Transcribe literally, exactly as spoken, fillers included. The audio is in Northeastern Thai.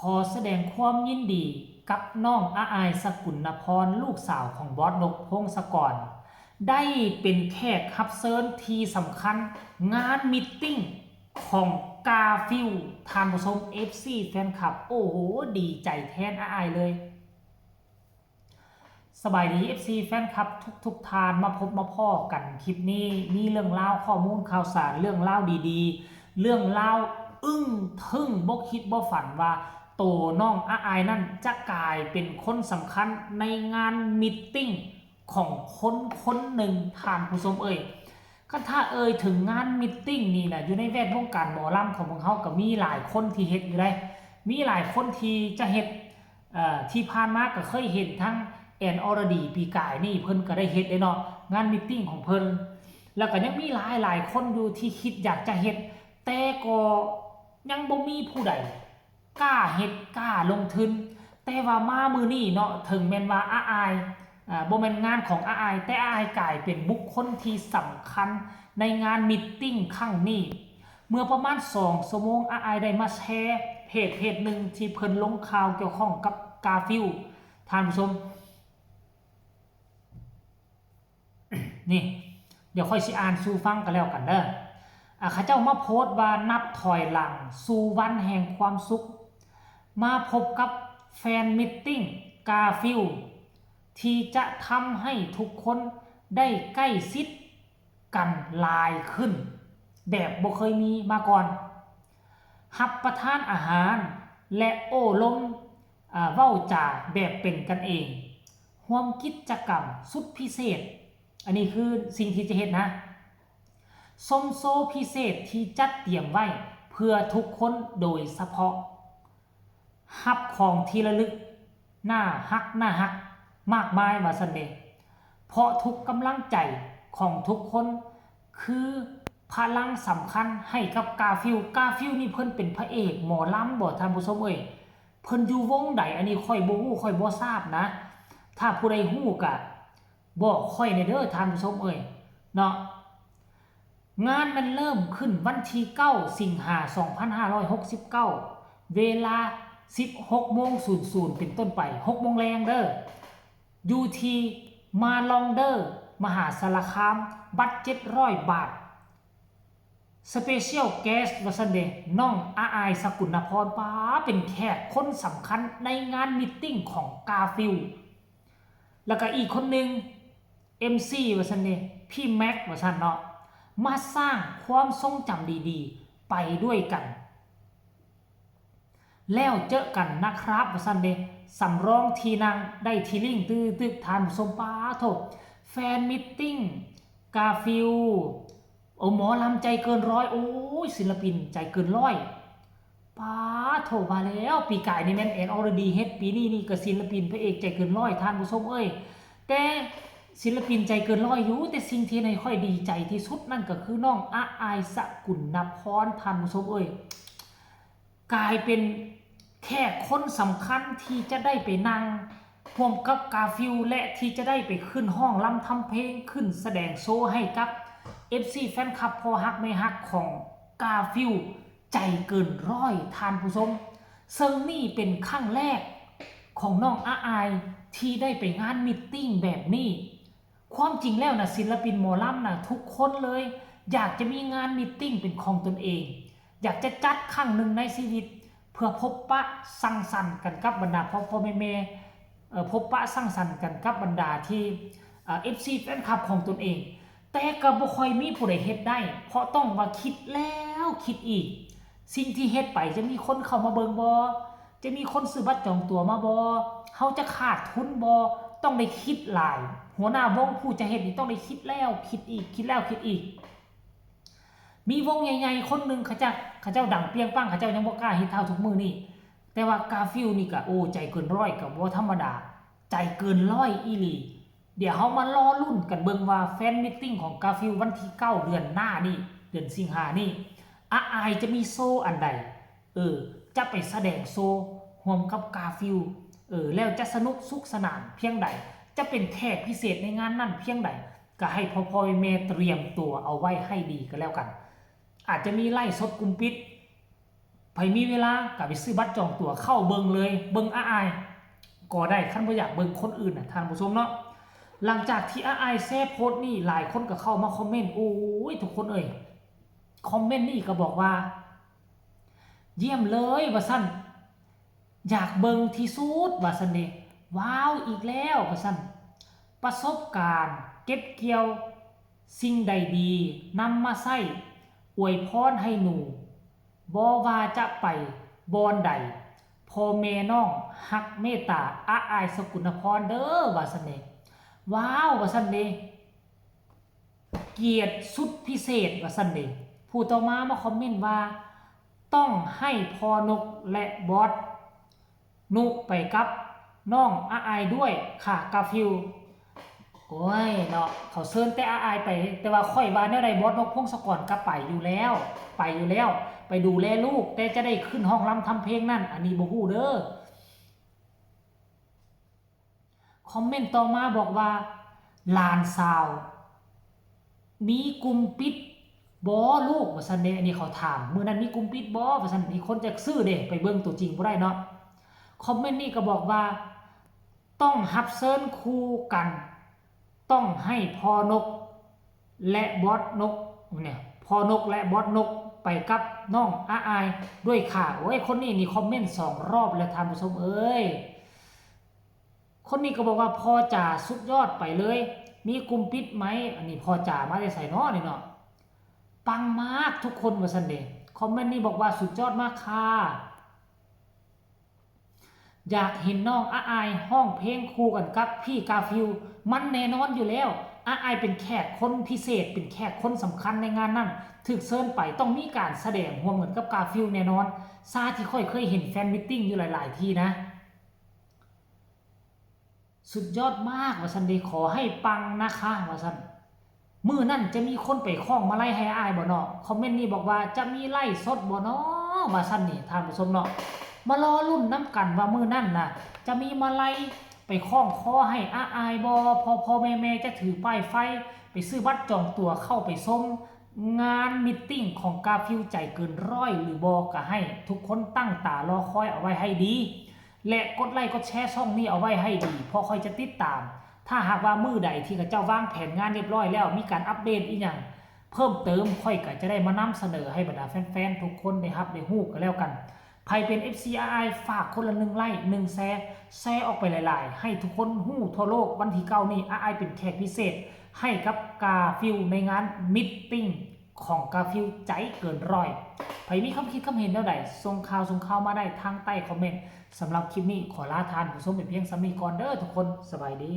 ขอแสดงความยินดีกับน้องอาอาย สกุลนพร ลูกสาวของบอสนก พงศกร ได้เป็นแขกรับเชิญที่สำคัญ งานมีตติ้งของกาฟิล ท่านผู้ชม เอฟซี แฟนคลับ โอ้โห ดีใจแทนอาอายเลย สบายดี เอฟซี แฟนคลับทุกๆท่าน มาพบมาพ้อกันคลิปนี้ มีเรื่องราวข้อมูลข่าวสาร เรื่องราวดีๆ เรื่องราวอึ้งทึ่งบ่คิดบ่ฝันว่า โตน้องอาอายนั่นจะกลายเป็นคนสำคัญในงานมีตติ้งของคนคนหนึ่ง ท่านผู้ชมเอ่ย คันถ้าเอ่ยถึงงานมีตติ้งนี่นะ อยู่ในแวดวงการหมอลำของพวกเฮาก็มีหลายคนที่เฮ็ดอยู่เด้ มีหลายคนที่จะเฮ็ด เอ่อ ที่ผ่านมาก็เคยเห็นทั้งแอนอรดี ปีกายนี่เพิ่นก็ได้เฮ็ดเด้เนาะ งานมีตติ้งของเพิ่น แล้วก็ยังมีหลายหลายคนอยู่ที่คิดอยากจะเฮ็ด แต่ก็ยังบ่มีผู้ใดกล้าเฮ็ดกล้าลงทุน แต่ว่ามามื้อนี้เนาะ ถึงแม่นว่าอาอาย อ่า บ่แม่นงานของอาอาย แต่อาอายกลายเป็นบุคคลที่สำคัญในงานมีตติ้งครั้งนี้ เมื่อประมาณสองชั่วโมง อาอายได้มาแชร์เพจเพจหนึ่งที่เพิ่นลงข่าวเกี่ยวข้องกับกาฟิล ท่านผู้ชม นี่ เดี๋ยวค่อยสิอ่านสู่ฟังกันแล้วกันเด้อ อ่ะ เขาเจ้ามาโพสต์ว่านับถอยหลังสู่วันแห่งความสุข มาพบกับแฟนมีตติ้งกาฟิล ที่จะทำให้ทุกคนได้ใกล้ชิดกันหลายขึ้น แบบบ่เคยมีมาก่อน รับประทานอาหารและโอ้ลม อ่า เว้าจาแบบเป็นกันเอง ร่วมกิจกรรมสุดพิเศษ อันนี้คือสิ่งที่จะเฮ็ดนะ ชมโชว์พิเศษที่จัดเตรียมไว้เพื่อทุกคนโดยเฉพาะ รับของที่ระลึกน่าฮักน่าฮักมากมายว่าซั่นเด้ เพราะทุกกำลังใจของทุกคนคือพลังสำคัญให้กับกาฟิล กาฟิลนี่เพิ่นเป็นพระเอกหมอลำบ่ท่านผู้ชมเอ้ย เพิ่นอยู่วงใด อันนี้ข้อยบ่ฮู้ ข้อยบ่ทราบนะ ถ้าผู้ใดฮู้ก็บอกข้อยแหน่เด้อท่านผู้ชมเอ้ย เนาะ งานมันเริ่มขึ้นวันที่เก้า สิงหา สองพันห้าร้อยหกสิบเก้า เวลา สิบหกโมงศูนย์ศูนย์ เป็นต้นไป หกโมงแลงเด้อ อยู่ที่มาลองเด้อ มหาสารคาม บัตรเจ็ดร้อยบาท Special Guest ว่าซั่นเด้ น้องอาอาย สกุลนพร ป๊า เป็นแขกคนสำคัญในงานมีตติ้งของกาฟิล แล้วก็อีกคนหนึ่ง เอ็มซี ว่าซั่นเด้ พี่แม็ก ว่าซั่นเนาะ มาสร้างความทรงจำดีๆ ไปด้วยกัน แล้วเจอกันนะครับ ว่าซั่นเด้ สำรองที่นั่งได้ที่ลิงก์ ตึกๆ ท่านผู้ชม ป๊าโถ แฟนมีตติ้งกาฟิล โอ้ หมอลำใจเกินร้อย โอ้ย ศิลปินใจเกินร้อย ป๊าโถ มาแล้ว ปีกายนี่แม่นแอนอรดีเฮ็ด ปีนี้นี่ก็ศิลปินพระเอกใจเกินร้อย ท่านผู้ชมเอ้ย แต่ศิลปินใจเกินร้อยอยู่ แต่สิ่งที่ให้ข้อยดีใจที่สุดนั่นก็คือน้องอาอาย สกุลนพร ท่านผู้ชมเอ้ย กลายเป็นแขกคนสำคัญที่จะได้ไปนั่งร่วมกับกาฟิล และที่จะได้ไปขึ้นฮ้องรำทำเพลง ขึ้นแสดงโชว์ให้กับ เอฟซี แฟนคลับพ่อฮักแม่ฮักของกาฟิล ใจเกินร้อย ท่านผู้ชม ซึ่งนี่เป็นครั้งแรกของน้องอาอายที่ได้ไปงานมีตติ้งแบบนี้ ความจริงแล้วนะ ศิลปินหมอลำนะ ทุกคนเลย อยากจะมีงานมีตติ้งเป็นของตนเอง อยากจะจัดครั้งหนึ่งในชีวิต เพื่อพบปะสังสรรค์กันกับบรรดาพ่อพ่อแม่แม่ เอ่อ พบปะสังสรรค์กันกับบรรดาที่ เอ่อ เอฟซี แฟนคลับของตนเอง แต่ก็บ่ค่อยมีผู้ใดเฮ็ดได้ เพราะต้องว่าคิดแล้วคิดอีก สิ่งที่เฮ็ดไปจะมีคนเข้ามาเบิ่งบ่ จะมีคนซื้อบัตรจองตั๋วมาบ่ เฮาจะขาดทุนบ่ ต้องได้คิดหลาย หัวหน้าวงผู้จะเฮ็ดนี่ต้องได้คิดแล้วคิดอีก คิดแล้วคิดอีก มีวงใหญ่ๆ คนหนึ่งเขาเจ้า เขาเจ้าดังเปรี้ยงปัง เขาเจ้ายังบ่กล้าเฮ็ดเท่าทุกมื้อนี้ แต่ว่ากาฟิลนี่ก็ โอ้ ใจเกินร้อยก็บ่ธรรมดา ใจเกินร้อยอีหลี เดี๋ยวเฮามาลอลุ้นกันเบิ่งว่าแฟนมีตติ้งของกาฟิลวันที่เก้า เดือนหน้านี่ เดือนสิงหานี่ อาอายจะมีโชว์อันใด เออ จะไปแสดงโชว์ร่วมกับกาฟิล เออ แล้วจะสนุกสุขสนานเพียงใด จะเป็นแขกพิเศษในงานนั้นเพียงใด ก็ให้พ่อพ่อแม่แม่เตรียมตัวเอาไว้ให้ดีก็แล้วกัน อาจจะมีไลฟ์สดกลุ่มปิด ไผมีเวลาก็ไปซื้อบัตรจองตั๋วเข้าเบิ่งเลย เบิ่งอ้ายๆก็ได้ คันบ่อยากเบิ่งคนอื่นน่ะ ท่านผู้ชมเนาะ หลังจากที่อ้ายๆแชร์โพสต์นี้ หลายคนก็เข้ามาคอมเมนต์ โอ้ย ทุกคนเอ้ย คอมเมนต์นี้ก็บอกว่า เยี่ยมเลยว่าซั่น อยากเบิ่งที่สุดว่าซั่นเด้ ว้าว อีกแล้วว่าซั่น ประสบการณ์เก็บเกี่ยวสิ่งใดดีนำมาใช้อวยพรให้หนู บ่ว่าจะไปบ่อนใด พ่อแม่น้องฮักเมตตา อ้ายสกุลนพรเด้อว่าซั่นเด้ ว้าวว่าซั่นเด้ เกียรติสุดพิเศษว่าซั่นเด้ ผู้ต่อมามาคอมเมนต์ว่า ต้องให้พ่อนกและบอสนุไปกับน้องอ้ายด้วยค่ะกาฟิล โอ้ยเนาะ เขาเชิญแต่อ้ายไป แต่ว่าข้อยว่าแนวใด บอสนกพงศกรก็ไปอยู่แล้ว ไปอยู่แล้ว ไปดูแลลูก แต่จะได้ขึ้นห้องลำทำเพลงนั่น อันนี้บ่ฮู้เด้อ คอมเมนต์ต่อมาบอกว่า หลานสาว มีกลุ่มปิดบ่ลูกว่าซั่นเด้ อันนี้เขาถาม มื้อนั้นมีกลุ่มปิดบ่ว่าซั่น มีคนจะซื้อเด้ ไปเบิ่งตัวจริงบ่ได้เนาะ คอมเมนต์นี้ก็บอกว่า ต้องรับเชิญคู่กัน ต้องให้พ่อนก และบอสนกเนี่ย พ่อนกและบอสนกไปกับน้องอ้ายด้วยค่ะ โอ้ย คนนี้นี่คอมเมนต์สองรอบแล้วท่านผู้ชมเอ้ย คนนี้ก็บอกว่า พ่อจ๋าสุดยอดไปเลย มีกลุ่มปิดไหม อันนี้พ่อจ๋ามาแต่ไสเนาะนี่เนาะ ปังมากทุกคนว่าซั่นเด้ คอมเมนต์นี้บอกว่าสุดยอดมากค่ะ อยากเห็นน้องอ้ายฮ้องเพลงคู่กันกับพี่กาฟิล มันแน่นอนอยู่แล้ว อ้ายเป็นแขกคนพิเศษ เป็นแขกคนสำคัญในงานนั้น ถูกเชิญไปต้องมีการแสดงร่วมกันกับกาฟิลแน่นอน ซาที่ข้อยเคยเห็นแฟนมีตติ้งอยู่หลายๆที่นะ สุดยอดมากว่าซั่นเด้ ขอให้ปังนะคะว่าซั่น มื้อนั้นจะมีคนไปคล้องมาลัยให้อ้ายบ่เนาะ คอมเมนต์นี้บอกว่าจะมีไลฟ์สดบ่เนาะว่าซั่นนี่ท่านผู้ชมเนาะ มารอลุ้นนำกันว่ามื้อนั้นน่ะ จะมีมาลัยไปคล้องคอให้อ้ายบ่ พ่อๆแม่ๆจะถือป้ายไฟไปซื้อบัตรจองตั๋วเข้าไปชมงานมีตติ้งของกาฟิลใจเกินร้อยหรือบ่ ก็ให้ทุกคนตั้งตารอคอยเอาไว้ให้ดี และกดไลค์กดแชร์ช่องนี้เอาไว้ให้ดี เพราะข้อยจะติดตาม ถ้าหากว่ามื้อใดที่เขาเจ้าวางแผนงานเรียบร้อยแล้ว มีการอัปเดตอีหยังเพิ่มเติม ข้อยก็จะได้มานำเสนอให้บรรดาแฟนๆทุกคนได้รับได้รู้กันแล้วกัน ใผเป็น เอฟซี อ้ายๆ ฝากคนละหนึ่งไลค์ หนึ่งแชร์ แชร์ออกไปหลายๆ ให้ทุกคนรู้ทั่วโลก วันที่เก้านี้อ้ายๆเป็นแขกพิเศษให้กับกาฟิลในงานมีตติ้งของกาฟิลใจเกินร้อย ใผมีความคิดความเห็นแนวใด ส่งข่าวส่งข่าวมาได้ทางใต้คอมเมนต์ สำหรับคลิปนี้ขอลาท่านผู้ชมไปเพียงส่ำนี้ก่อนเด้อทุกคน สบายดี